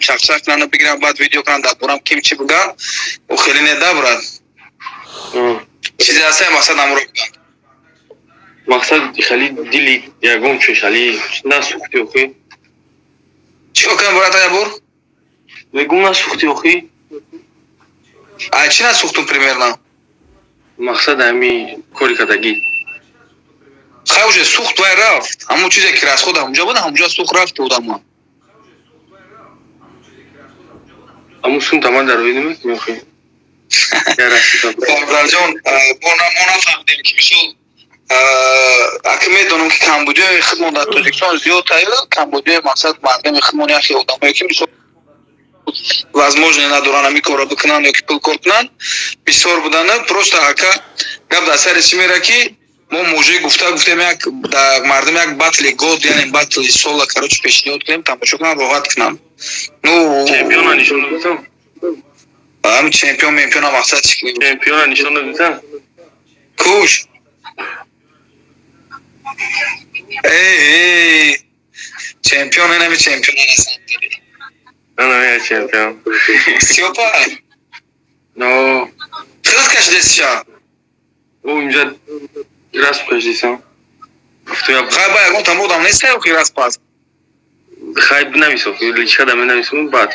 Чақчақ кунанд, бигиранд, баъд видео кунанд, дар борам ким чӣ буган, ӯ хеле не да, брат. Чизе ҳаста, мақсад амро буган. Мақсад хеле дили ягон чӣ хеле насӯхти охи. Чӣ кор кунам, брат, ая бор? Мегум, насӯхти охи. А чӣ насӯхтум примерно? Мақсад ҳами кори кардагӣ. Хай, уже сӯхт, вай рафт. Ҳамон чизе ки расход ҳамунҷо буд, ҳамунҷо сӯхт, рафт одама. Аму сум таман дар рӯй намекунӣ охи. Бародарҷон, мо нафаҳмидем, ки мисол аки медонам, ки камбудиҳои худмон дар Тоҷикистон зиёд тайёр камбудиҳои, мақсад мардуми худмон, яхе одамое ки мисол возможно надоранд ҳамин корро бикунанд ё ки пул кор кунанд, бисёр буданд. Просто, ака, гап дар сари чӣ мера, ки мо мужик гуфта гуфтем, як мардум як батли год, яъне батли сола, короче, пешниҳод кунем, тамошо кунанд, роҳат кунанд. Ну, чемпиона нишон додам. Ҳам чемпион мемпиона, мақсад чӣ кунем? Чемпиона нишон додам. Куш. Эй, чемпион, инами чемпион на самом деле. Ана я чемпион. Стёпа. Но. Худат кашидесиша? О, инҷа расп кашидесам. Хай, ба ягон там одам неста ё ки расп аст? Хай, нависо, личка да менависам баъд.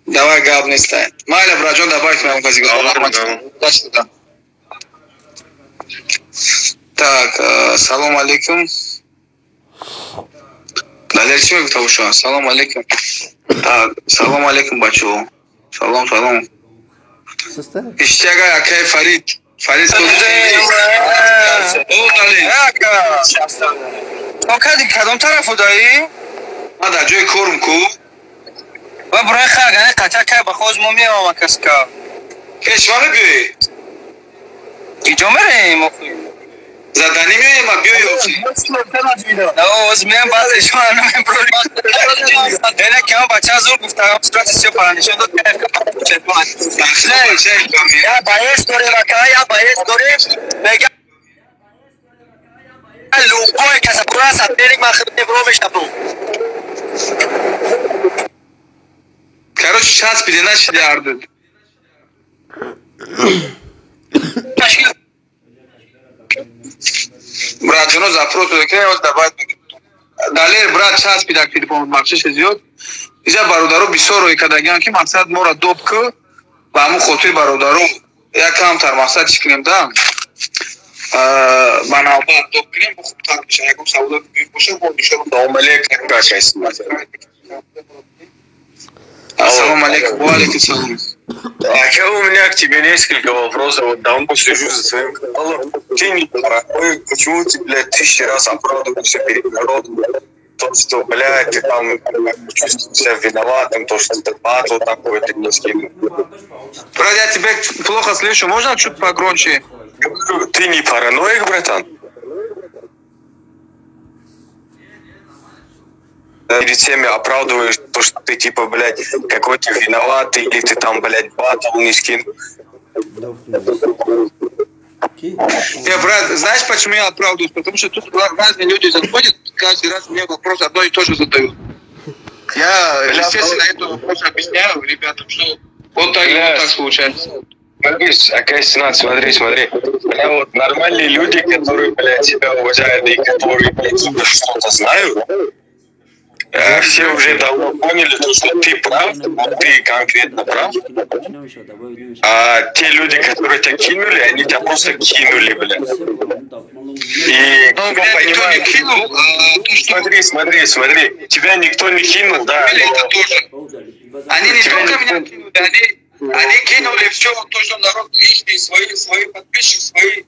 Давай, гап неста. Майла, браҷон, давай кунам кази. Так, салом алейкум. Далер чӣ мегуфта боша? Салом алейкум. Так, салом алейкум, бачаҳо. Салом, салом. Иштиага, акай Фарид. Фарид. О, Далер. То кади, кадом тарафу даи? Ман дар ҷои корм ку. Ва барои хагане қача кай ба хоз мо меомам, каска. Ке, шума мебиёӣ? Иҷо мерем охи. Задани меоем, а биёӣ охи. Оз меам, баъд шума намеброри. Эна кама бача зур гуфта, сурати сиё паранишон дод. Я боец дорем, ака, я боец дорем. Мега любой каса бура соперник ман худам бро мешабу. Короче, часпиде нашиди ардуд. Братҷоно, запрос додем, давай. Далер, брат, часпидак телефон, бахшиши зиёд. Иҷа бародаро бисёр рӯй кардагиам, ки мақсад моро доб ку, ба ҳамун хотири бародаро як камтар мақсад чӣ кунем да? Ба навбат доб кунем, хубтар мешавад. Ягон саволо боша, мо иншоалло. Салом алейкум, Ассалому алейкум, ва алейкум салом. Ака, у меня к тебе несколько вопросов. Вот давно слежу за своим каналом. Ты не параноик, почему ты, блядь, тысячи раз оправдываешься перед народом? То, что, блядь, ты там чувствуешь себя виноватым, то, что ты батл такой, ты не скинул. Брат, я тебя плохо слышу, можно чуть погромче? Ты не параноик, братан? Перед всеми оправдываешь то, что ты, типа, блядь, какой-то виноватый, или ты там, блядь, батл не скинул. Я, брат, знаешь, почему я оправдываюсь? Потому что тут разные люди заходят, каждый раз мне вопрос одно и то же задают. Я, естественно, этот вопрос объясняю ребятам, что вот так и вот так случается. АК-17, смотри, смотри. Бля, вот нормальные люди, которые, блядь, себя уважают и которые, блядь, сука, что-то знают, все уже давно поняли, то, что ты прав, ты конкретно прав. А те люди, которые тебя кинули, они тебя просто кинули, блядь. И ну, меня никто не кинул. А, смотри, смотри, смотри. Тебя никто не кинул, да. Это тоже. Они не только меня кинули, они кинули все то, что народ их, свои подписчики, свои